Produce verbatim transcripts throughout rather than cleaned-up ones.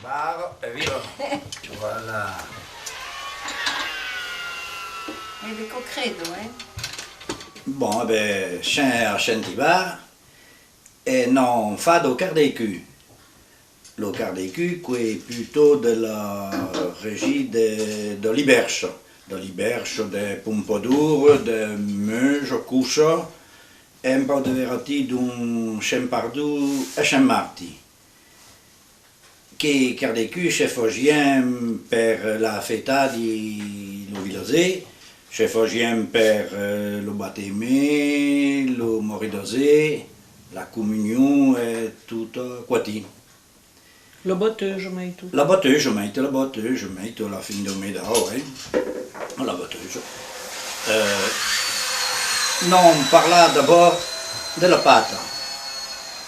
Barra e vira. Voilà. E de quò credo, eh? Bon, e ben, sèm a Sentibar e n'am fach dau carn de cuu. Lo carn de cuu, qu'es plutôt de la region de, de l'Ibèrge. De l'Ibèrge, de Pompadour, de Meuse, Cossa, e un pauc de Verati, dont Sent Pardon e Sent Martin. Queu carn de cuu se fasiam per la fèsta di lo vilatge, se fasiam per, eh, lo batiment, lo morir d'ase, la comunion e tot aquò. La bateusa, maitot. La bateusa, maitot, la bateusa, maitot, a la fin dau mes d'aost, eh? La bateusa. Eh, n'am parlat d'abòrd de la pata.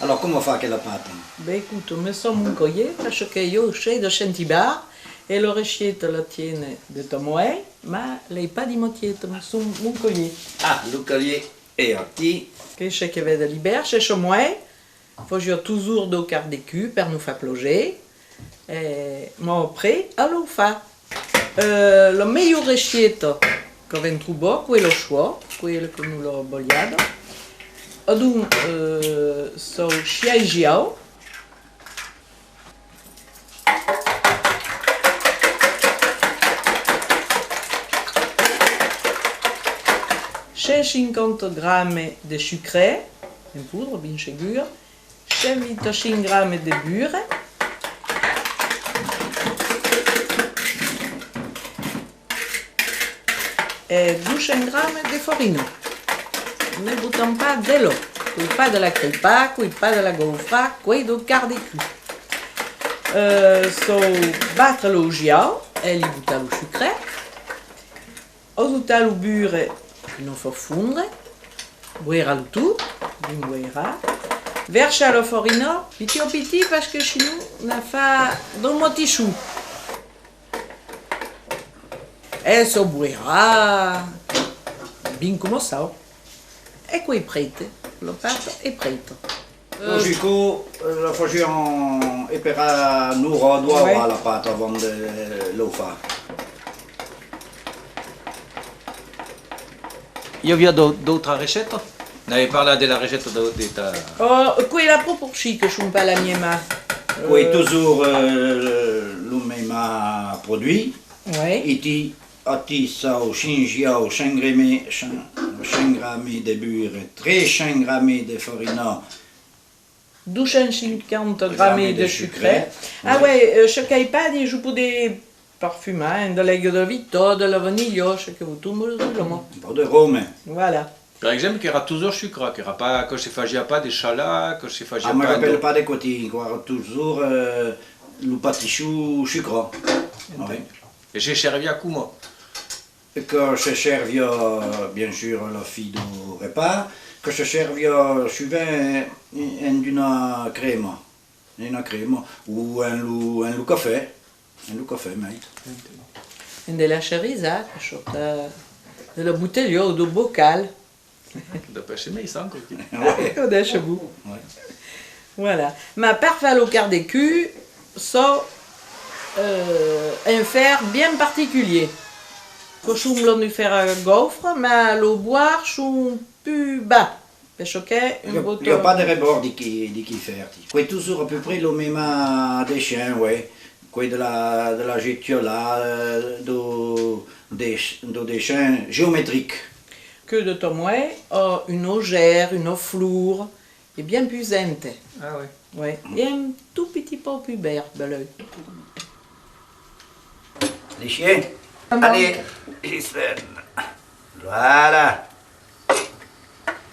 Alòrs, coma far aquela pata? Ben, escota, me sòm un colh, parce que ieu soi de Sentibar, e la recieta la tiene de ta mair, mas l'ai pas dit, maitot, me sòm un colh. Ah, lo colh es aquí. Que se que ve de l'Ibèrge, e sa mair fasiá totjorn dau carn de cuu per nos far plaser, e m'an aprés a lo far. Eh, la melhor recieta qu'avem trobat, qu'es la sua, qu'es la que nos l'a balhada. Adonc, eh, son sièis uòus. Cent cinquanta grames de sucre, en podra, bien segur, cent vint-e-cinc grames de burre e dos cents grames de farina. Ne botam pas de lach, qu'es pas de la crèpa, qu'es pas de la gaufra, qu'es dau carn de cuu. Eh, son batre los uòus e li botar lo sucre. Ajotar lo burre que nos fa fondre, boirar lo tot, bien boirar, versar la farina pitit a pitit, parce que sinon ne fa dau matisson. E çò boirar bien coma çò. E qu'es prèsta, la pata es prèsta. Lo sucre, eh, la fasiam esperar una ora, doas oras, la pata, avant de la far. I aviá d'au-, d'autras recètas? N'avèm parlat de la recèta de, de ta... Oh, qu'es la proporcion que son pas la mema. Qu'es, eh, totjorn, eh, lo mema produit. Ouais. Aquí, aquí son cinc uòus, cent grames, cent, cent grames de burre, tres cents grames de farina, dos cents cinquanta grames de sucre. Ah ouais, eh, çò qu'ai pas dit, se podètz parfumar, eh, de l'aiga de Victor, de la vanilha, çò que vos tomba sus la man. Un pauc de roma. Voilà. Per exemple, qu'èra totjorn sucrat, qu'èra pas, que se fasiá pas de salat, que se fasiá... Ah, me rapèle pas de quò, qu'èra totjorn, eh, lo patisson sucrat. Ah oui. E se serviá coma? Que se serviá, bien sûr, a la fin dau repàs, que se serviá sovent en, en una crèma, en una crèma, o en lo, en lo cafè, en lo cafè, mèma. En de la cerisada, que sòrta de la botelha o dau bocal. Deu pas ser meissant, quò-quí. Ouais. Qu'es bon. Ouais. Voilà. Mas per far lo carn de cuu, son, euh, un fer bien particulièr. Que semblan un fer a gaufra, mas los bords son pus bas. Perçò que... I a, i a pas de rebòrd de queu, de queu fer. Qu'es totjorn à peu près lo mema dessenh, ouais. Qu'es de la, de la gestiolada, dau, dau dessenh geometric. Que de ta mair a un auger, una flor, es bien pus aisent. Ah ouais. Ouais. E un tot pitit pauc pus verd, belèu. L'ai hèit. Allez, Gisèle. Voilà.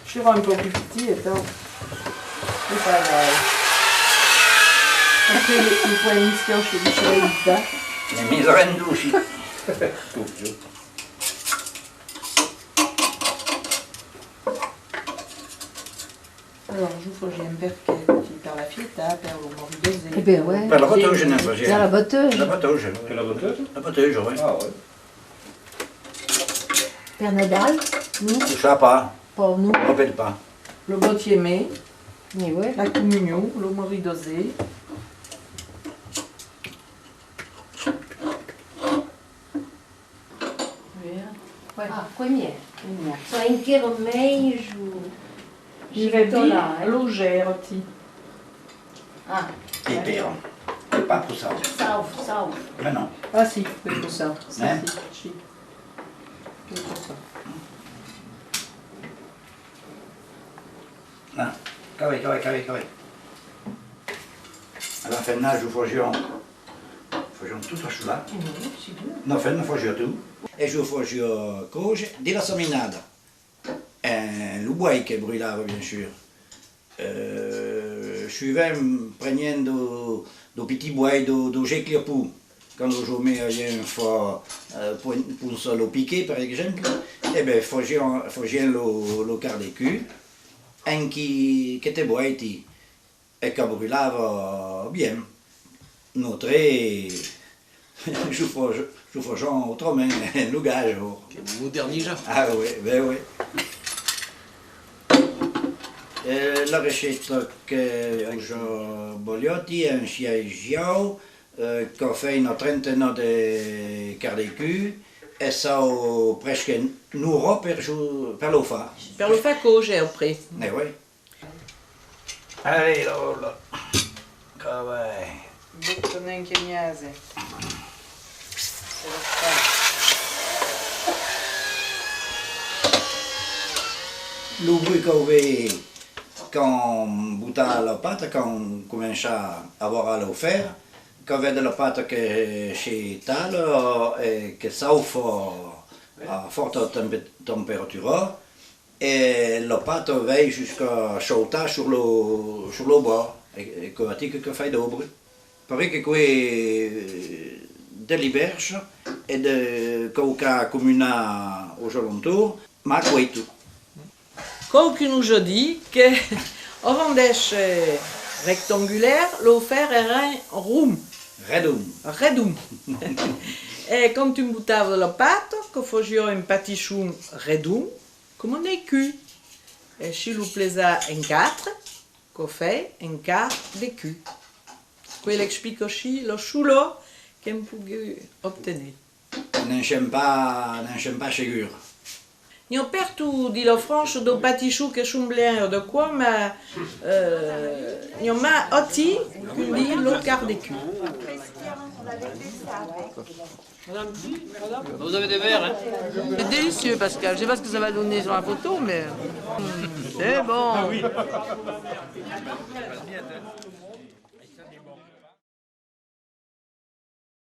Serà un pauc pus pitit, atau. Es pas grave. Après, lo, lo pòt mesclar, se, se l'ai dit. Ne mesclarem dos, si. Alòrs, jo fasiam per qué? Per la fèsta, per lo morir d'ase? E ben, ouais. Per la bateusa, ne fasiam. Per la bateusa. La bateusa, oui. Per la bateusa? La bateusa, oui. Ah, oui. Per Nadal, non? Lo sap pas. Pas, non. Me rapèle pas. Lo batiment. E ouais. La comunion, lo morir d'ase. Ah, comier. Comier. Soi enquera mei, jo... Li vè ben lo gèr, ti. Ah. E pera. E pas pro sauf. Sauf, sauf. Mas non. Ah si, que pro sauf. Si, si, si. Que pro sauf. Ah, cavei, cavei, cavei, cavei. A la femna, jo fasiá, fasiá tot a sola. Non, femna fasiá tot. E jo fasiá còser de la saminada. E lo bois que brulava, bien sûr. Euh, sovent prenent do, do pitit bois do, do gecliapon, quand los òmes avián fa, euh, pon-, ponçar lo piquet, per exemple, e ben, fasián, fasián lo, lo carn de cuu, en qui, que te boiti, e que brulava bien. Notre, jo fa-, jo fasián autrament, en lo gas, o. Que modernizar. Ah oui, ben oui. E la receta que jo balhòti, un sièis iau, euh, qu'a fai una trentena de carn de cuu, e sau presque n'aurà per jo, per lo far. Per lo far còser après. E oui. Allez, là, là. Travail. Botanenc e miase. Lo brut qu'avè quand botar la pata, quand començar a barrar lo fèr, qu'avè de la pata que se tala e que saufa a fòrta tempe-, temperatura, e la pata vei jusca sautar sur lo, sur lo bòrd, e, e quò atica que fai do brut. Pareis que quò es de l'ivèrge e de quauquas comunas aus alentorns, mas quò es tot. Quauqu'un nos a dit que, avant d'èsser rectangulaire, lo fèr èra rond. Redond. Redond. E quand un botava la pata, que fasiá un patisson redond, coma un ecú. E si lo plesar en quatre, quò fai un quart d'ecú. Quò es l'explicacion la sola qu'èm pogut obténer. Ne'n sèm pas, ne'n sèm pas segur. N'i a pertot dins la França do patissons que semblan a de quò, mas, euh, n'i a mas aquí qu'un dit lo quart d'ecú. Vous avez des verres, hein ? C'est délicieux, Pascal. Je sais pas ce que ça va donner sur la photo, mais, euh, c'est bon.